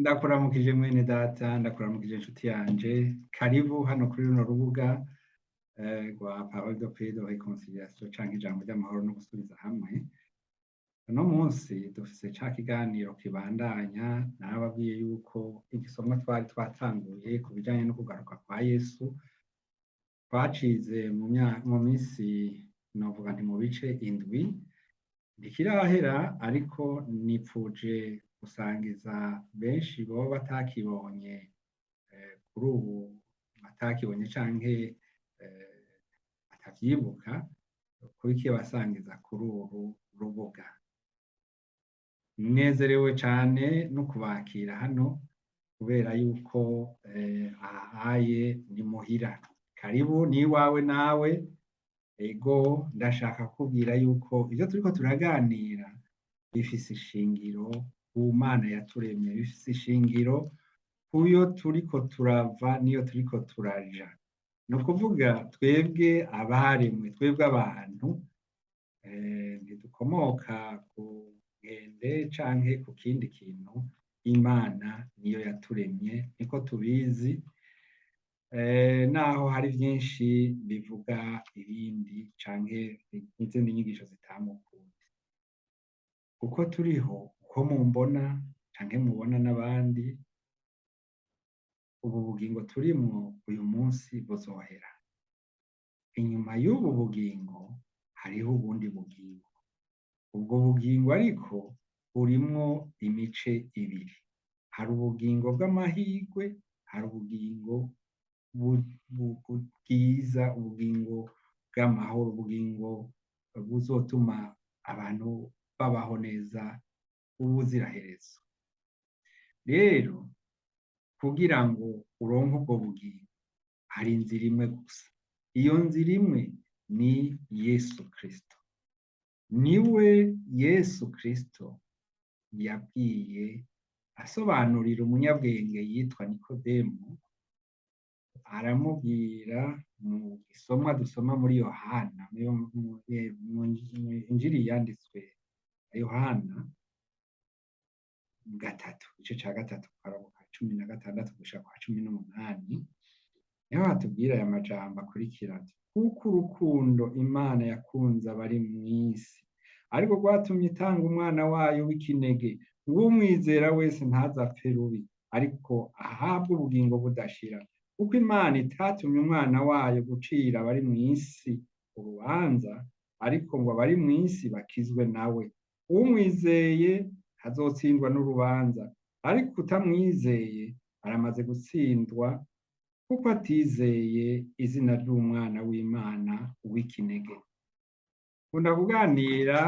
Ndakuramukije mwene data, ndakuramukije inshuti yanje, karibu hano kuri runo rubuga rwa Parole de Paix de Réconciliation canke ijambo ry'amahoro no gusubiza hamwe. Uno munsi dufise ca kiganiro kibandanya. Narababwiye yuko igisomwa twari twatanguye ku bijanye no kugaruka kwa Yesu twacize mu minsi, novuga nti mu bice 7, ntikirahera, ariko nipfuje gusangiza benshi boba batakibonye kuri ubu, batakibonye canke batavyibuka, kubikibasangiza kuri uru rubuga. Nezerewe cane no kubakira hano kubera yuko ahaye ni muhira. Karibu ni iwawe nawe. Ego, ndashaka kukubwira yuko ivyo turiko turaganira bifise ishingiro ku Mana yaturemye, bifise ishingiro kuyo turiko turava niyo turiko turaja. Ni ukuvuga twebwe abaremwe, twebwe abantu, ntidukomoka ku nkende canke ku kindi kintu. Imana niyo yaturemye, niko tubizi, naho hari vyinshi bivuga ibindi canke n'izindi nyigisho zitanga ukundi. Uko turiho, uko mumbona canke mubona n'abandi, ubu bugingo turimwo uyu munsi buzohera. Inyuma y'ubu bugingo hariho ubundi bugingo. Ubwo bugingo ariko burimwo imice ibiri: hari ubugingo bw'amahirwe, hari ubugingo bwiza, ubugingo bw'amahoro, ubugingo buzotuma abantu babaho neza ubuziraherezo. Rero kugira ngo uronke ubwo bugingo hari inzira imwe gusa. Iyo nzira imwe ni Yesu Kristo. Niwe Yesu Kristo yabwiye, asobanurira umunyabwenge yitwa Nikodemu, aramubwira mu isomwa dusoma muri Yohana, mu Injiri yanditswe na Yohana 3, igice ca 3, akarongo ka 16 gushika kwa 18, niho hatubwira aya majambo akurikira ati: "Kuko urukundo Imana yakunze abari mw'isi ariko rwatumye itanga umwana wayo w'ikinege, ngo umwizera wese ntazapfe rubi, ariko ahabwe ubugingo budashira. Kuko Imana itatumye umwana wayo gucira abari mw'isi urubanza, ariko ngo abari mw'isi bakizwe nawe. Umwizeye ntazotsindwa n'urubanza, ariko utamwizeye aramaze gutsindwa, kuko atizeye izina ry'umwana w'Imana w'ikinege." Nkunda kuganira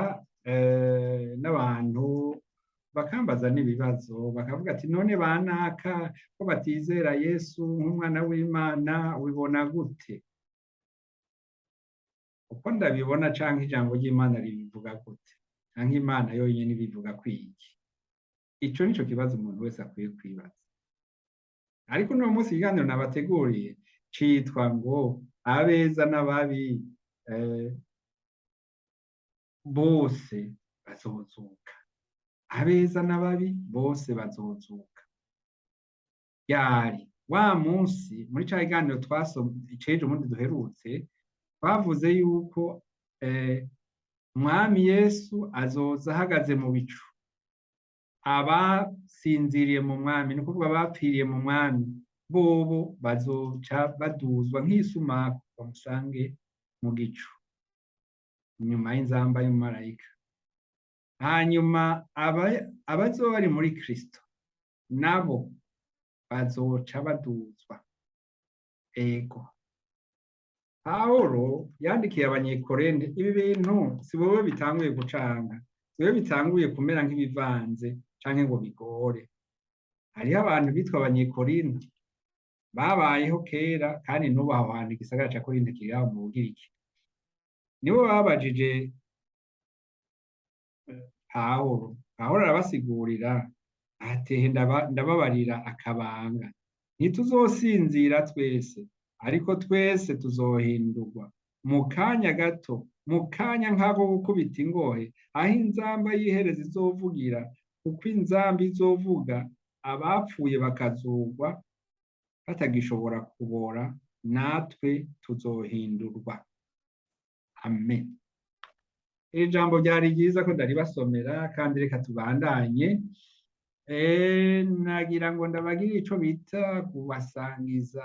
n'abantu bakambaza n'ibibazo, bakavuga ati: "None banaka ko batizera Yesu nk'umwana w'Imana, ubibona gute?" Uko ndabibona canke ijambo ry'Imana ribivuga gute, canke Imana yonyene ibivuga kwiki? Ico nico kibazo umuntu wese akwiye kwibaza. Ariko uno munsi ikiganiro nabateguriye citwa ngo abeza n'ababi bose bazozuka. Abeza n'ababi bose bazozuka ryari? Wa munsi muri ca kiganiro twasomye cejo ubundi duherutse, twavuze yuko Mwami Yesu azoza ahagaze mu bicu. Abasinziriye mu Mwami, ni ukuvuga abapfiriye mu Mwami, bobo bazoca baduzwa nk'isumaku bamusange mu gicu inyuma y'inzamba y'umumarayika. Hanyuma abazoba bari muri Kristo nabo bazoca baduzwa. Ego, Pawulo yandikiye Abanyekorende. Ibi bintu si wowe bitanguye gucanga, si wowe bitanguye kumera nk'ibivanze canke ngo bigore. Hariho abantu bitwa Abanyekorinto babayeho kera, kandi n'ubu aho hantu igisagara ca Korinto kiri aho mu Bugiriki. Nibo babajije Pawulo. Pawulo arabasigurira ati: "Ndababarira akabanga, ntituzosinzira twese, ariko twese tuzohindurwa mu kanya gato, mu kanya nk'ako gukubita ingohe, aho inzamba y'iherezo izovugira, kuko inzamba izovuga." Abapfuye bakazugwa batagishobora kubora, natwe tuzohindurwa. Amen. Iri jambo ryari ryiza ko ndaribasomera, kandi reka tubandanye. Nagira ngo ndabagire ico bita kubasangiza,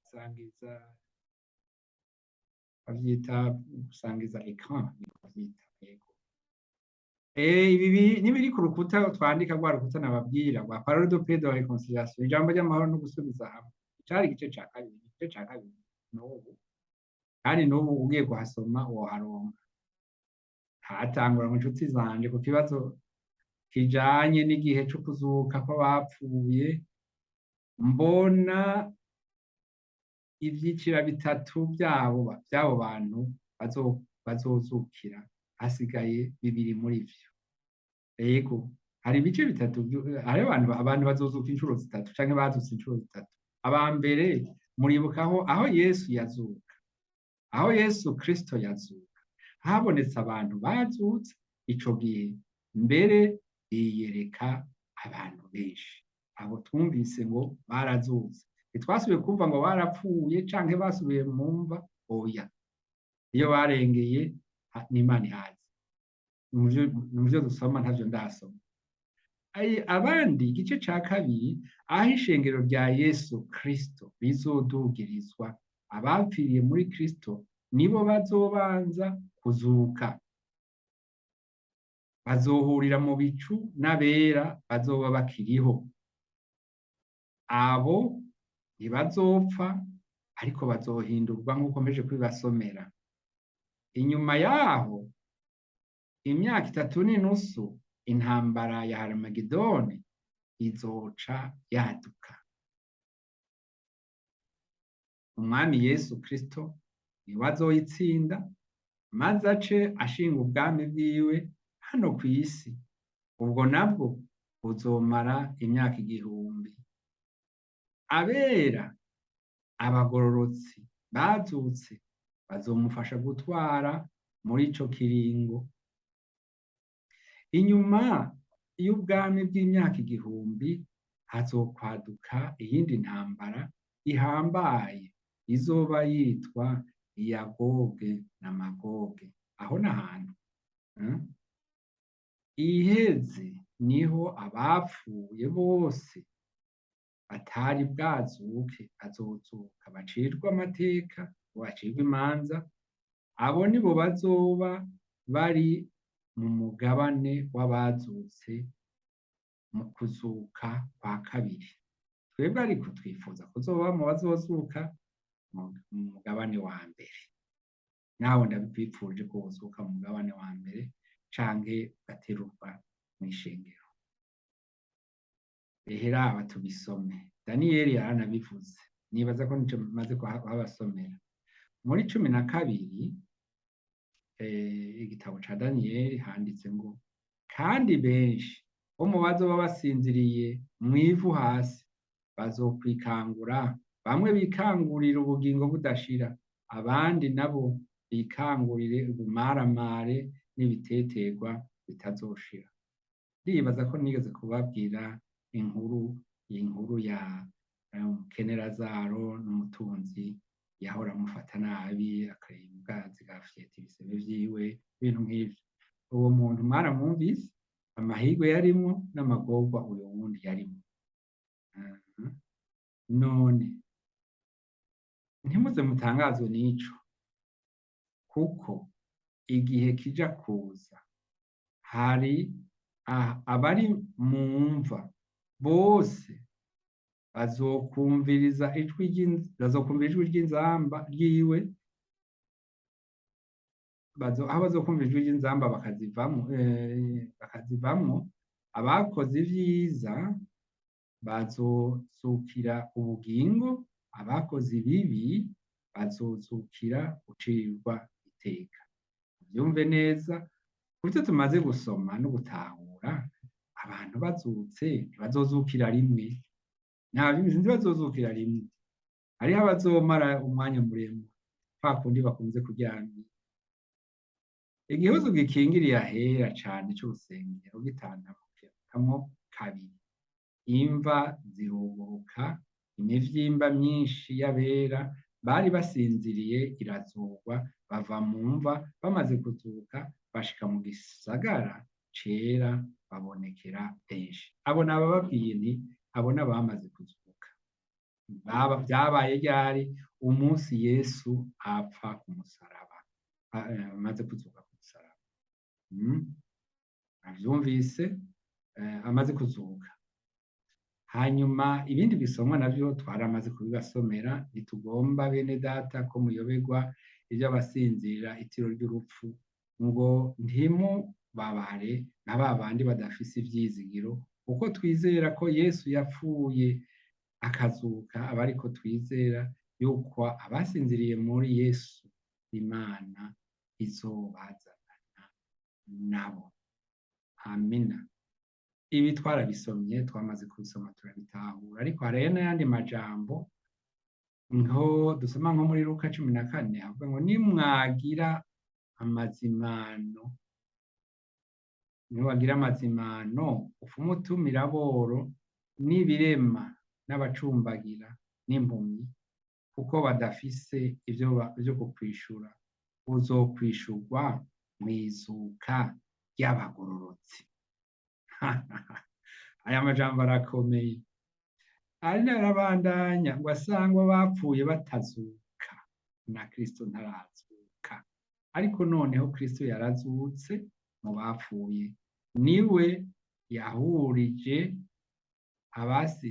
gusangiza bavyita gusangiza écran, niko bavyita. Yego, ibi nibiri ku rukuta twandika, rwa rukuta nababwira rwa Parole de paix, de réconciliation, ijambo ry'amahoro no gusubiza hamwe. Cari igice ca kabiri, igice ca kabiri n'ubu, kandi n'ubu ugiye kuhasoma woharonka. Hatangura mu nshuti zanje ku kibazo kijanye n'igihe co kuzuka kw'abapfuye, mbona ivyiciro bitatu byabo bantu bazozukira, hasigaye bibiri muri vyo. Yego, hari ibice bitatu, hari abantu bazozuka inshuro zitatu canke bazutse inshuro zitatu. Aba mbere muribukaho aho Yesu yazuka, aho Yesu Kristo yazuka, habonetse abantu bazutse ico gihe, mbere biyereka abantu benshi. Abo twumvise ngo barazutse, ntitwasubiye kumva ngo barapfuye canke basubiye mu mva. Oya, iyo barengeye n'Imana ihazi. Mu vyo dusoma ntavyo ndasoma. Abandi, igice ca kabiri, aho ishengero rya Yesu Kristo rizodugirizwa, abapfiriye muri Kristo nibo bazobanza kuzuka, bazohurira mu bicu n'abera bazoba bakiriho. Abo ntibazopfa, ariko bazohindurwa nk'uko mpeje kubibasomera. Inyuma yaho imyaka 3.5, intambara ya Haramagedoni izoca yaduka. Umwami Yesu Kristo niwe azoyitsinda, maze ace ashinga ubwami bwiwe hano ku isi. Ubwo nabwo buzomara imyaka 1000. Abera, abagororotsi bazutse bazomufasha gutwara muri ico kiringo. Inyuma y'ubwami bw'imyaka 1000 hazokwaduka iyindi ntambara ihambaye, izoba yitwa iya Goge na Magoge. Aho n'ahantu iheze niho abapfuye bose batari bwazuke bazozuka, bacirwe amateka, bacirwe imanza. Abo nibo bazoba bari mu mugabane w'abazutse mu kuzuka kwa kabiri. Twebwe ariko twifuza kuzoba mu bazozuka mu mugabane wa mbere. Nawe ndabikwifurije ko wozuka mu mugabane wa mbere canke ugaterurwa mw'ishengero. Ehe, raba tubisome. Daniyeli yaranabivuze, nibaza ko nico maze kuhabasomera muri 12, igitabo ca Daniyeli, handitse ngo: "Kandi benshi bo mu bazoba basinziriye mw'ivu hasi bazokwikangura, bamwe bikangurira ubugingo budashira, abandi nabo bikangurire ubumaramare n'ibiteterwa bitazoshira." Ndibaza ko nigeze kubabwira inkuru, inkuru ya umukene Lazaro n'umutunzi yahora amufata nabi, akayibwa zigafyeta ibisebe vyiwe, ibintu nk'ivyo. Uwo muntu mwaramwumvise amahirwe yarimwo n'amagorwa uyo wundi yarimwo. None ntimuze mutangazwe n'ico, kuko igihe kija kuza hari abari mu mva bose bazokumva ijwi ry'inzamba ryiwe, aho bazokumva ijwi ry'inzamba bakazivamwo. Abakoze ivyiza bazozukira ubugingo, abakoze ibibi bazozukira gucirwa iteka. Uvyumve neza kuvyo tumaze gusoma no gutahura: abantu bazutse ntibazozukira rimwe, nta ntibazozukira rimwe. Hariho abazomara umwanya muremure, kwa kundi bakunze kuryamira igihuzu gikingiriye ahera cane c'urusengero, gitantamukamwo kabiri. Imva ziruguruka, imivyimba myinshi y'abera bari basinziriye irazurwa, bava mu mva bamaze kuzuka bashika mu gisagara cera babonekera benshi. Abo nabababwiye nti abo n'abamaze kuzuka. Vyabaye ryari? Umunsi Yesu apfa ku musaraba, amaze kuzuka ku musaraba. Avyumvise, amaze kuzuka. Hanyuma ibindi bisomwa navyo twaramaze kubibasomera. Ntitugomba, bene data, ko muyoberwa ivy'abasinzira itiro ry'urupfu, ngo ntimubabare nka ba bandi badafise ivyizigiro, kuko twizera ko Yesu yapfuye akazuka, aba ariko twizera yuko abasinziriye muri Yesu Imana izobazanana nabo. Amina. Ibi twarabisomye, twamaze kubisoma turabitahura, ariko hariyo n'ayandi majambo nko dusoma nko muri Luka 14, havuga ngo nimwagira amazimano, niwagira amazimano ufume utumira aboro n'ibirema n'abacumbagira n'impumyi, kuko badafise ivyo vyo kukwishura, uzokwishurwa mw'izuka ry'abagororotsi. Aya majambo arakomeye. Ari narabandanya ngo asangwa bapfuye batazuka na Kristo ntarazuka, ariko noneho Kristo yarazutse mu bapfuye, niwe yahurije abasi,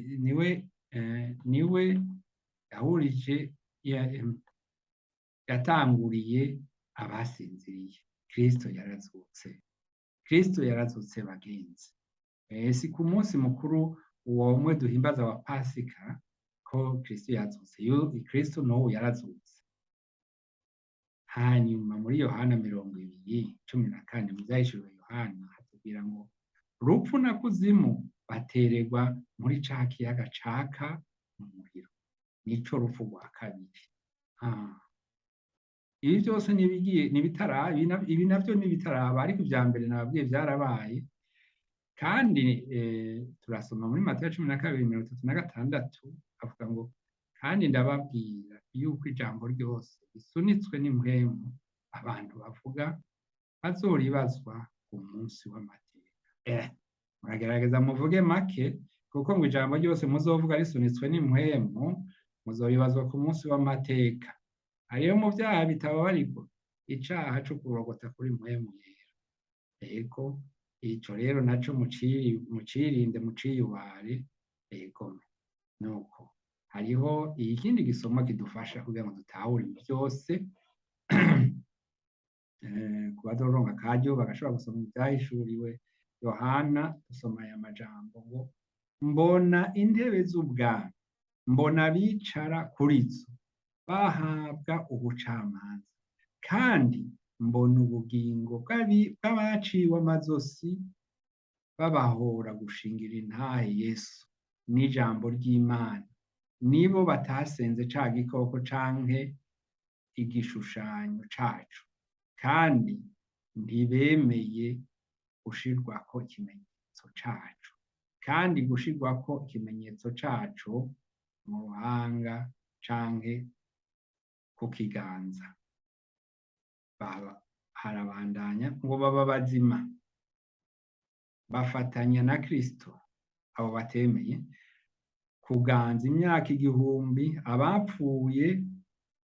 niwe yahurije, yatanguriye abasinziriye. Kristo yarazutse, Kristo yarazutse, bagenzi. Si ku munsi mukuru uwo umwe duhimbaza wa Pasika ko Kristo yazutse. Kristo n'ubu yarazutse. Hanyuma muri Yohana 20:14, mu Vyahishuriwe Yohana, hatubwira ngo rupfu na kuzimu batererwa muri ca kiyaga caka umuriro, nico rupfu rwa kabiri. Ibi vyose nibigiye nibitaraba, ibi navyo nibitaraba, ariko ivya mbere nababwiye vyarabaye. Kandi turasoma muri Matayo 12:36, avuga ngo kandi ndababwira yuko ijambo ryose risunitswe n'impwemu abantu bavuga bazoribazwa ku munsi w'amateka. Muragerageza muvuge make, kuko ngo ijambo ryose muzovuga risunitswe n'impwemu muzoribazwa ku munsi w'amateka. Hariyo mu vyaha bitababarirwa icaha co kurogota kuri mpwemu yera. Ego, ico rero naco mucirinde, muciyubare. Ego, nuko hariho ikindi gisomwa kidufasha kugira ngo dutahure ibi vyose. Ku bazoronka akaryo bagashobora gusoma Ivyahishuriwe Yohana, dusoma aya majambo ngo mbona intebe z'ubwami, mbona abicara kuri zo bahabwa ubucamanza, kandi mbona ubugingo bw'abaciwe amazosi babahora gushingira intahe Yesu n'ijambo ry'Imana, nibo batasenze ca gikoko canke igishushanyo caco, kandi ntibemeye gushirwako ikimenyetso caco, kandi gushirwako ikimenyetso caco mu ruhanga canke ku kiganza. Harabandanya ngo baba bazima bafatanya na Kristo, abo batemeye kuganza imyaka 1000. Abapfuye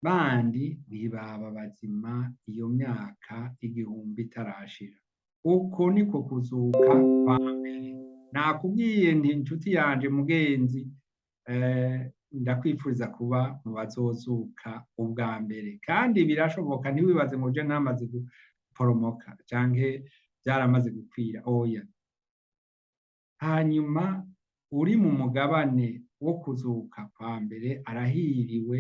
bandi ntibaba bazima iyo myaka 1000 itarashira. Uko niko kuzuka kwa mbere. Nakubwiye nti inshuti yanje, mugenzi, ndakwifuriza kuba mu bazozuka ubwa mbere, kandi birashoboka. Ntiwibaze ngo je namaze guporomoka canke byaramaze gukwira, oya. Hanyuma uri mu mugabane wo kuzuka kwa mbere arahiriwe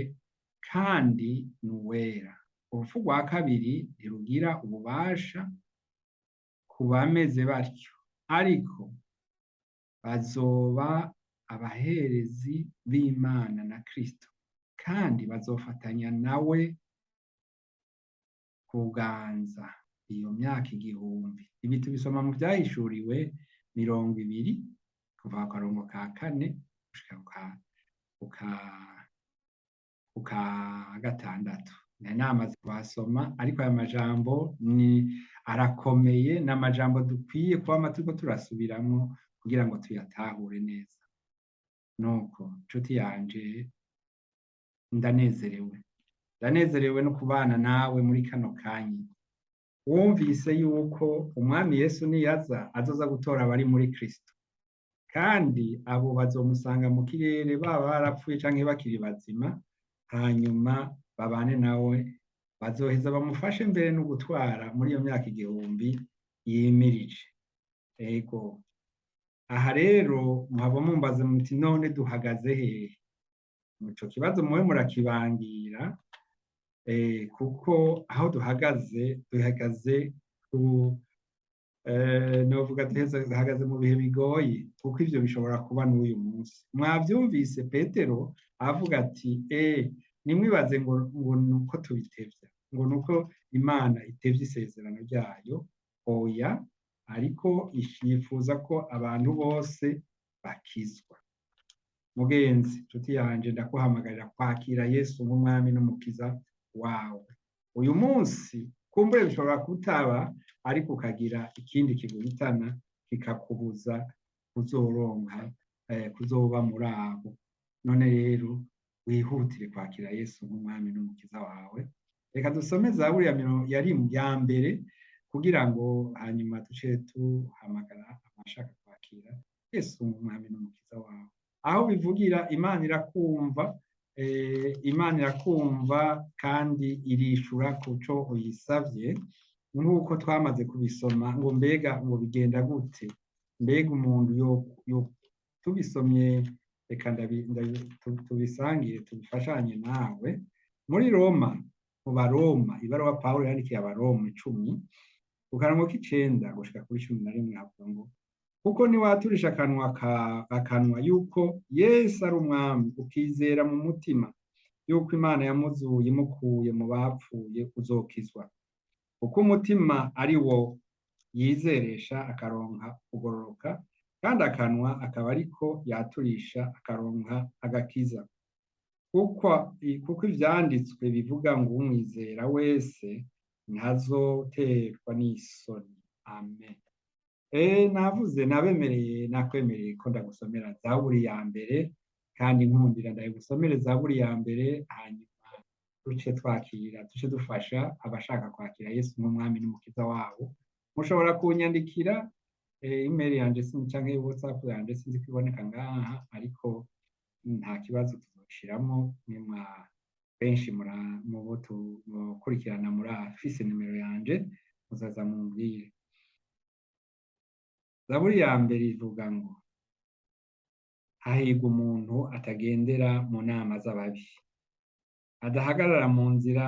kandi ni uwera. Urupfu rwa kabiri ntirugira ububasha ku bameze batyo, ariko bazoba abaherezi b'Imana na Kristo, kandi bazofatanya nawe kuganza iyo myaka 1000. Ibi tubisoma mu Vyahishuriwe 20. Kuva ku karongo ka kane gushika ku ka gatandatu. Nari namaze kuhasoma, ariko aya majambo ni arakomeye, ni amajambo dukwiye kwama turiko turasubiramwo kugira ngo tuyatahure neza. Nuko nshuti yanje, ndanezerewe, ndanezerewe no kubana nawe muri kano kanya. Wumvise yuko Umwami Yesu niyaza azoza gutora abari muri Kristo, kandi abo bazomusanga mu kirere, baba barapfuye canke bakiri bazima, hanyuma babane nawe, bazoheza bamufashe mbere no gutwara muri iyo myaka 1000 yimirije. Ego, aha rero muhava mumbaza muti: "None duhagaze hehe?" Ico kibazo muwe murakibangira, kuko aho duhagaze, duhagaze ku novuga duhagaze mu bihe bigoye, kuko ivyo bishobora kuba n'uyu munsi. Mwavyumvise Petero avuga ati: "Nimwibaze ngo nuko tubitevya, ngo nuko Imana itevye isezerano ryayo. Oya, ariko yifuza ko abantu bose bakizwa." Mugenzi, nshuti yanje, ndakuhamagarira kwakira Yesu nk'Umwami n'Umukiza wawe uyu munsi. Kumbure bishobora kutaba, ariko ukagira ikindi kiguhitana kikakubuza kuzoronka kuzoba muri abo. None rero wihutire kwakira Yesu nk'Umwami n'Umukiza wawe. Reka dusome Zaburi yari ya mbere, kugira ngo hanyuma duce tuhamagara abashaka kwakira Yesu nk'Umwami n'Umukiza wawe. Aho bivugira, Imana irakumva, Imana irakumva kandi irishura kuco uyisavye, nk'uko twamaze kubisoma. Ngo mbega ngo bigenda gute? Mbega umuntu yo tubisomye, reka tubisangire, tubifashanye nawe muri Roma, mu Baroma, ibaruwa Pawulo yandikiye Abaroma 10, ku karongo k'9 gushika kuri 11, havuga ngo: "Kuko niwaturisha akanwa yuko Yesu ari Umwami, ukizera mu mutima yuko Imana yamuzuye imukuye mu bapfuye, uzokizwa. Kuko umutima ari wo yizeresha akaronka kugororoka, kandi akanwa akaba ariko yaturisha akaronka agakiza. Kuko ivyanditswe bivuga ngo: 'Umwizera wese ntazoterwa n'isoni.'" Amen. Navuze, nabemereye, nakwemereye ko ndagusomera Zaburi ya mbere, kandi nkundira ndayigusomere Zaburi ya mbere, hanyuma duce twakira, duce dufasha abashaka kwakira Yesu nk'Umwami n'Umukiza wabo. Mushobora kunyandikira, email yanje sinzi canke WhatsApp yanje sinzi ko iboneka ngaha, ariko nta kibazo, tuzoshiramwo. Nimwa benshi mu bo mukurikirana murafise nimero yanje, muzaza mumbwire. Zaburi ya mbere ivuga ngo: "Hahirwa umuntu atagendera mu nama z'ababi, adahagarara mu nzira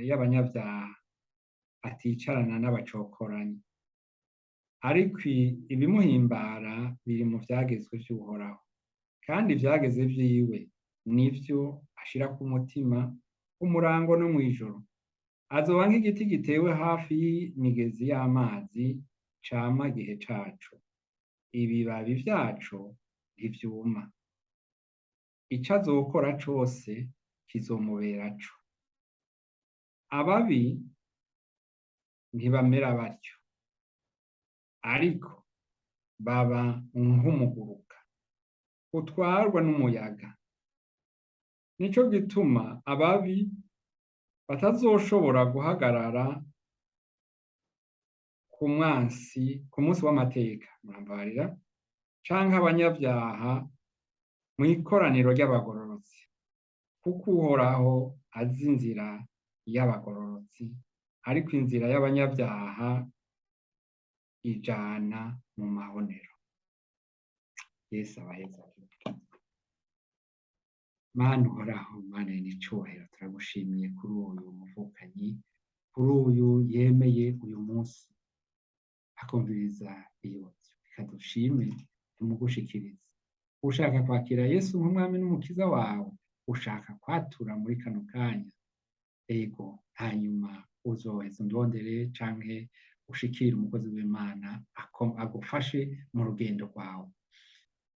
y'abanyabyaha, aticarana n'abacokoranyi. Ariko ibimuhimbara biri mu vyagezwe vy'Uhoraho, kandi ivyageze vyiwe nivyo ashira ku mutima umurango no mw'ijoro. Azoba nk'igiti gitewe hafi y'imigezi y'amazi, cama igihe caco, ibibabi vyaco ntivyuma. Ico azokora cose kizomubera co. Ababi ntibamera batyo, ariko baba nk'umuguruka utwarwa n'umuyaga. Nico gituma ababi batazoshobora guhagarara ku mwansi ku munsi w'amateka," murambabarira, "canke abanyabyaha mw'ikoraniro ry'abagororotsi. Kuko Uhoraho azi inzira y'abagororotsi, ariko inzira y'abanyabyaha ijana mu mahonero." Yesu abahezagire. Mana Uhoraho, Mana y'icubahiro, turagushimiye kuri uyu muvukanyi, kuri uyu yemeye uyu munsi akumviriza iyo. Reka dushime, tumugushikirize. Ushaka kwakira Yesu nk'Umwami n'Umukiza wawe, ushaka kwatura muri kano kanya, ego, hanyuma uzoheza undondere canke ushikire umukozi w'Imana agufashe mu rugendo rwawe.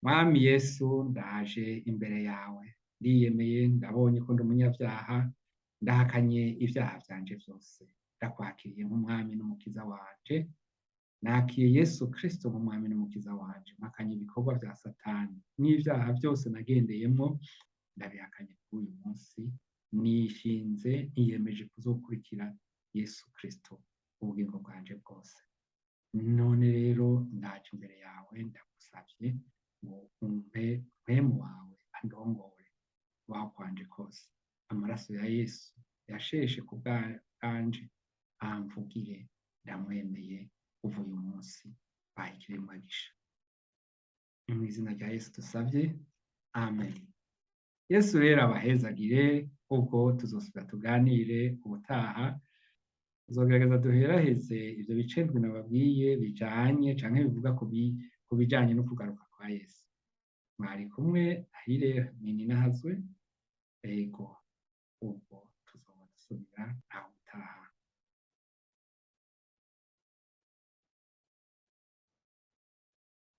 Mwami Yesu, ndaje imbere yawe, ndiyemeye, ndabonye ko ndi umunyabyaha, ndahakanye ibyaha byanje byose, ndakwakiriye nk'umwami n'umukiza wanje. Nakiye Yesu Kristo nk'umwami n'umukiza wanje, mpakanye ibikorwa bya Satani n'ibyaha byose nagendeyemo, ndabihakanye kuri uyu munsi. Nishinze, niyemeje kuzokurikira Yesu Kristo ubugingo bwanje bwose. None rero ndaje imbere yawe, ndagusabye ngo umpe Mpwemu wawe andongore kubaho kwanje kose. Amaraso ya Yesu yasheshe ku bwanje amvugire. Ndamwemeye kuva uyu munsi, mbaye ikiremwa gisha. Ni mu izina rya Yesu dusabye, amen. Yesu rero abahezagire. Ubwo tuzosubira tuganire ubutaha, tuzogerageza duheraheze ivyo bice ndwi nababwiye bijanye canke bivuga ku bijanye no kugaruka kwa Yesu. Mwari kumwe ahire Nininahazwe. Ego, ubwo tuzoba dusubira aho utaha.